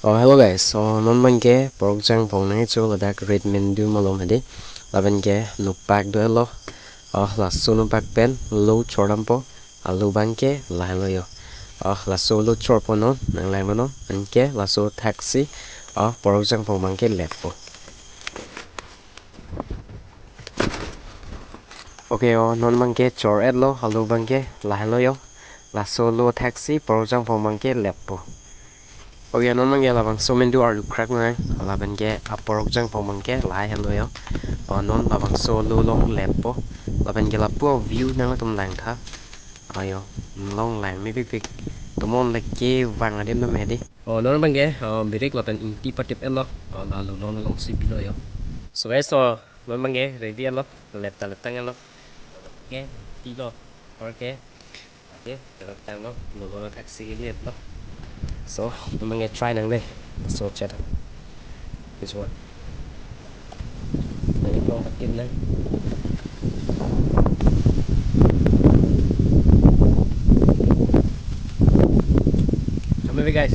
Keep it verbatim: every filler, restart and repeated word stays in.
Oh, hello guys. So, non abangke porok jangphong nangkecho ladak red mendum along hedi. Lapen ke nopak do-etlo. Oh, laso nopak pen lo chor dampo. Alu abangke lahelo yo. Oh, laso lo chorpo non, nang langnon. Anke laso thaksi, oh, porok jangphong abangke leppo. Okay, oh, non abangke chor-etlo, alu abangke lahelo yo. Laso lo thaksi, porok jangphong abangke leppo. Okay, non abangke labangso mendum arju krak nang, lapen ke aporok jangphong abangke lahelo yo. Oh, non labangso lo along leppo. Lapen ke lapu view nangtum langtha. Ayo, long lang mepikpik. Tomon le kevang adim dam hedi. Oh, non abangke, oh, birik lapen ingti patip-etlo. Oh, la lo along alongsi pilo yo. So guys, oh, non abangke ready-etlo. Lep ta lep tang-etlo. Okay, pilo. Okay. Okay, lep tanglo. Lo lo thaksi leplo. So, non abangke try nang dei. So, chat. This one. Nang ipong patit nang. So maybe guys,